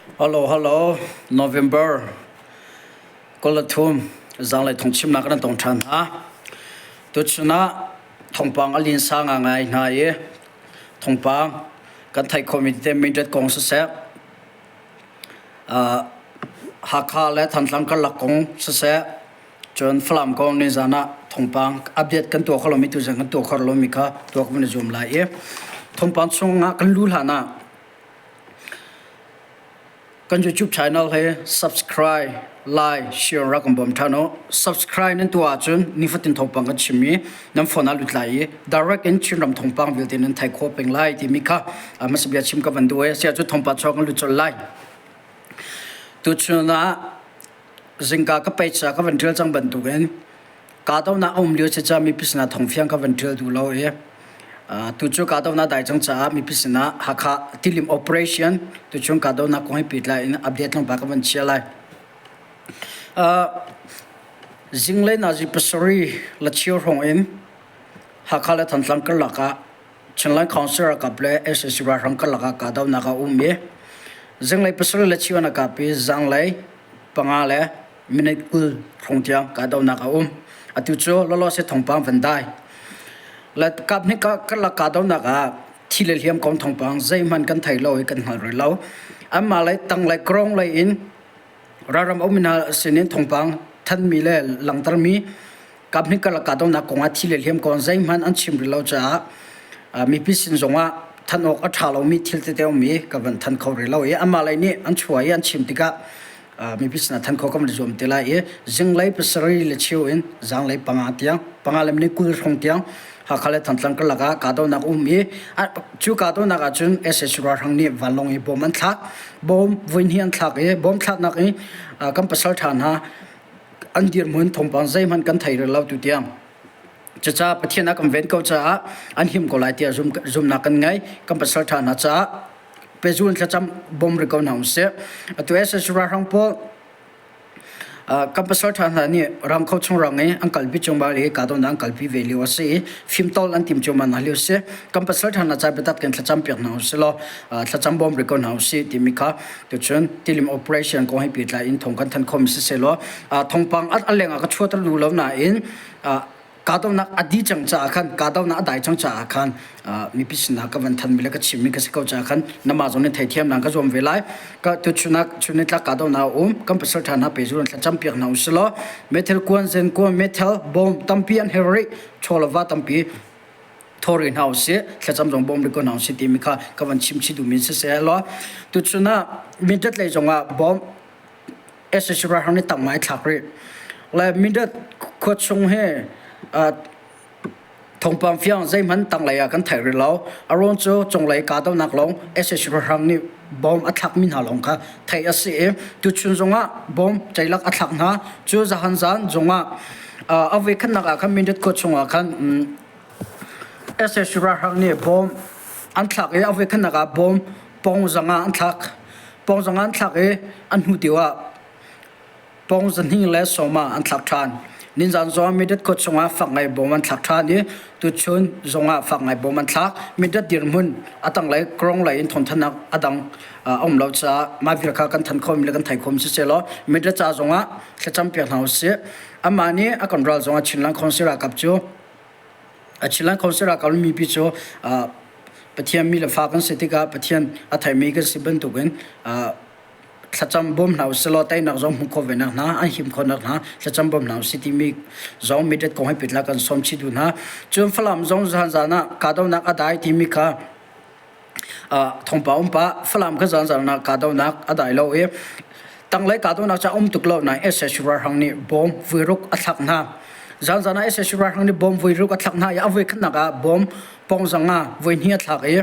Hello, hello. November 23 zanglei thawngchimnak kan tong ṭhan hna. Tuchun ah thawngpang a linsa ngai hna i thawngpang kan theih khawhmi tete Mindat kong siseh, Hakha le Thantlang karlak kong siseh, cun Falam kong nizan ah thawngpang update kan tuah kho lomi tuzan kan tuah kho lomi kha tuah kan i zuam lai i thawngpang chungah kan lu hlan ah kan YouTube channel hi subscribe, like, share rak kan bawm ṭhan u. Subscribe nan tuah ahcun nifatin thawngpang kan chim i nan phone ah lut lai i direct in Chinram thawngpang vialte nan theih khawh peng lai timi kha hmasa bia chim ka van duh i siah cu thawngpang chuak kan lut colh lai. Tuchun ah zingka ka page ah ka van ṭial cang bantukin kahdohnak a um lio si caah mipi sinah thawngfiang ka van ṭial duh lo i tu cu kahdohnak dai cang caah mipi sinah Hakha Tilim operation tuchun kahdohnak kong he pehtlai in update tlawmpal ka van chia lai. Zinglei nazi pasarih la cheu hrawng in Hakha le Thantlang karlak ah Chinland Council ralkap le sac ralhrang karlak ah kahdohnak a um i zinglei pasarih le cheu an kap i zanglei panga le minute 20 hrawng tiang kahdohnak a um. Atu cu lawlawse thawngpang van dai. Le kaphnih karlak kahdohnak ah thi le hliam kong thawngpang zeihmanh kan thei lo i kan hngal rih lo. Anmah lei tang lei krong lei in ralram um hna sinin thawngpang thanmi le langhtermi kaphnih karlak kahdohnak kong ah thi le hliam kong zeihmanh an chim rih lo caah mipi sin zongah than awk a ṭha lomi thil tete um i ka van than kho rih lo i amah lei nih an chuah i an chim tikah mipi sinah than kho kan van zuam te lai i zinglei pasarih le cheu in zanglei panga tiang panga le minute 20 hrawng tiang Hakha le Thantlang karlak ah kahdohnak um i cu kahdohnak ahcun sac ralhrang nih vanlawng i bom an thlak. Bom voihnih an thlak i bom thlaknak i kan pasal ṭha hna an dirhmun thawngpang zeihmanh kan thei rih lo tutiang. Cucaah Pathian a kan ven ko caah an him ko lai tiah zumnak kan ngei. Kan pasal ṭha hna caah pezul thlacam bawm rih ko hna usih. Atu sac ralhrang pawl kan pasal ṭha hna nih ram kho chung rang i an kalpi chung bal i kahdohnak an kalpi ve lio a si i fimtawl an tim cuahmah hna lio a si. Kan pasal ṭha hna ca biatak tein thlacam piak hna usih law thlacam bawm rih ko hna usih timi kha tuchun tilim operation kong he pehtlai in thawng kan thanh khomi siseh law thawngpang a leng ah ka chuahter duh lo nain kahdohnak a dih cang caah khan kahdohnak a dai cang caah khan mipi sinah ka van thanmi le ka chimmi ka si ko caah khan namah zong nih theithiam nan ka zuam ve lai. Ka tuchun ah chunitlak kahdohnak a um kan pasal ṭha hna pe zu thlacam piak hna usih law meithal kuan zen kuan meithal bom tampi an her rih chaw le va tampi thawri hna usih thlacam zong bawm rih ko hna usih timi kha ka van chim chih duhmi siseh law tuchun ah Mindat lei zongah bom sac ralhrang nih tam ngai thlak rih le Mindat khua chung hi thawngpang fiang zeihmanh tanglei ah kan theih rih lo a ruang cu cunglei kahdohnak lawng sac ralhrang nih bom a thlakmi hna lawng kha theih a si i tuchun zongah bom ceilak a thlak hna cu zahan zan zongah a voikhatnak ah khan Mindat khua chungah khan sac ralhrang nih bom an thlak i a voikhatnak ah bom pong zanga an thlak. Pong zanga an thlak i an hnu tiu ah pong zahnih le sawm ah an thlak ṭhan. Ninzan zong Mindat khua chungah fak ngai bom an thlak ṭhan i tuchun zongah fak ngai bom an thlak. Mindat dirhmun a tanglei krong lei in thawngthanhnak a dang a um lo caah mah vial kha kan than khomi le kan thei khomi siseh law Mindat ca zongah thlacam piak hna usih. Amah nih a kan ral zongah Chinland Council ralkap cu Chinland Council ralkap mipi cu Pathian mi le fa kan si tikah Pathian a theimi kan si bantukin thlacam bawm hna usih law teinak zong hmuh khawh ve nak hna an him khawh nak hna thlacam bawm hna usih timi zong midet kong he pehtlai kan sawm chih duh hna. Cun Falam zong zan zan ah kahdohnak a dai timi kha thawngpang um pah Falam kha zan zan ah kahdohnak a dai lo i tanglei kahdohnak ca um tuk lo nain sac ralhrang nih bom vuiruk a thlak hna. Zan zan ah sac ralhrang nih bom vuiruk a thlak hna i a voikhatnak ah bom pong zanga voihnih a thlak i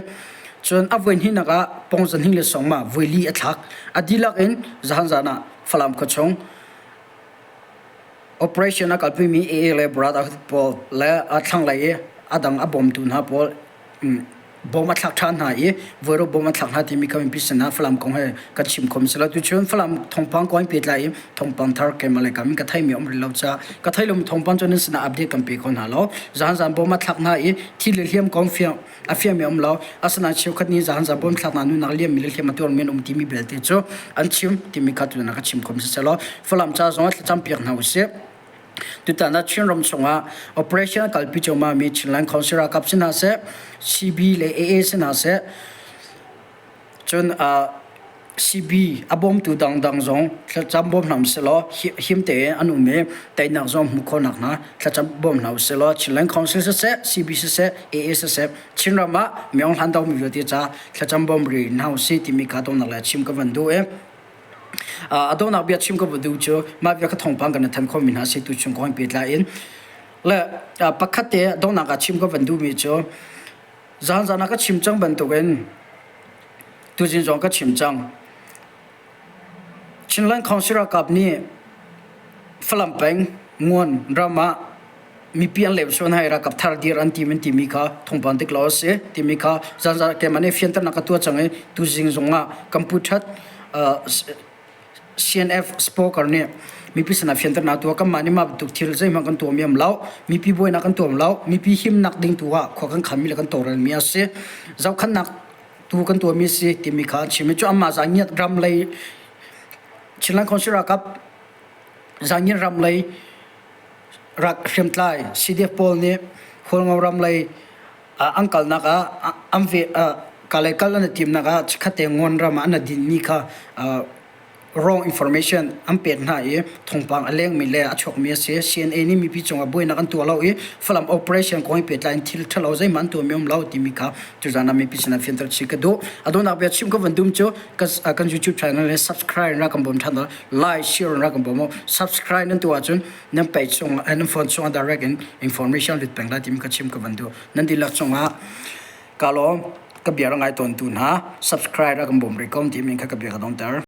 cun a voihnihnak ah pong zahnih le sawm ah voili a thlak. A dihlak in zahan zan ah Falam khuachung operation a kalpimi AA le brother pawl le a thlanglei i a dang a bawmtu hna pawl. Bom a thlak ṭhan hna i voiro bom a thlak hna timi kha mipi sinah Falam kong he kan chim khom si lo. Tuchun Falam thawngpang kong pehtlai in thawngpang thar keimah le kam in ka theimi um rih lo caah ka thei lomi thawngpang cu nan sinah update kan pe kho hna lo. Zahan zan bom a thlak hna i thi le hliam kong fiang a fiangmi um lo. Asinain cheukhat nih zahan zan bom thlak hna nunak liammi le hliam a tuarmi an um timi belte cu an chim timi kha tutan ah ka chim khom si selaw Falam ca zong ah thlacam piak hna usih. Tutan ah Chinram chungah operation a kalpi cuahmahmi Chinland Council ralkap si hna seh, CB le AA si hna seh, cun CB a bawmtu dangdang zong thlacam bawm hna sehlaw him tein an um i teinak zong hmuh khawhnak hna thlacam bawm hna usih Chinland Council siseh, CB siseh, AA siseh, Chinram ah Myaung Hlan domi vialte ca thlacam bawm rih hna usih timi kha donghnak le chim ka van duh i A donghnak bia chim ka va duh cu mah bia kha thawngpang kan i thanh khawhmi hna si tuchun kong he pehtlai in le pakhat te donghnak ah chim ka van duhmi cu zaanzan ah ka chim cang bantukin tuzing zong ka chim cang. Chinland Council ralkap nih Falam peng Nguan ram ah mipi an lemsuan hai ralkap thar dir an tim an timi kha thawngpang dik lo a si timi kha zanzan keimah nih fianternak ka tuah cang i tuzing zong ah kan pu that CNF speaker nih mipi sinah fianternak tuah kanmah nih mah bantuk thil zeihmanh kan tuah mi um lo mipi buainak kan tuam lo mipi himnak ding tu ah khua kan khanmi le kan tawlrelmi a si zohkhannak tu kan tuahmi a si timi kha an chim i cu amah zangiat ram lei Chinland Council ralkap zangiat ram lei rak hriamtlai CDF pawl nih Hualngo ram lei an kalnak ah an ve kalay kal an i timnak ah chikkhat te Ngawn ram ah an dinmi kha wrong information an pek hna i thawngpang a lengmi le a chuakmi a si. CNA nih mipi cungah buainak an tuah lo i Falam operation kong he pehtlai in thil ṭhalo zeihmanh an tuahmi um lo timi kha tuzaan ah mipi sinah fianter chih ka duh. A donghnak bia chim ka van dum cu kan YouTube channel le subscribe in rak kan bawm ṭhan like share in rak kan bawm u. Subscribe nan tuah ahcun nan page chung nan phone chungah direct in information lut peng lai timi ka chim ka van duh. Nan dihlak cungah ka lawm ka bia ra ngai tawntu hna subscribe ra kan bawm rih ko timi kha ka bia ka donghter.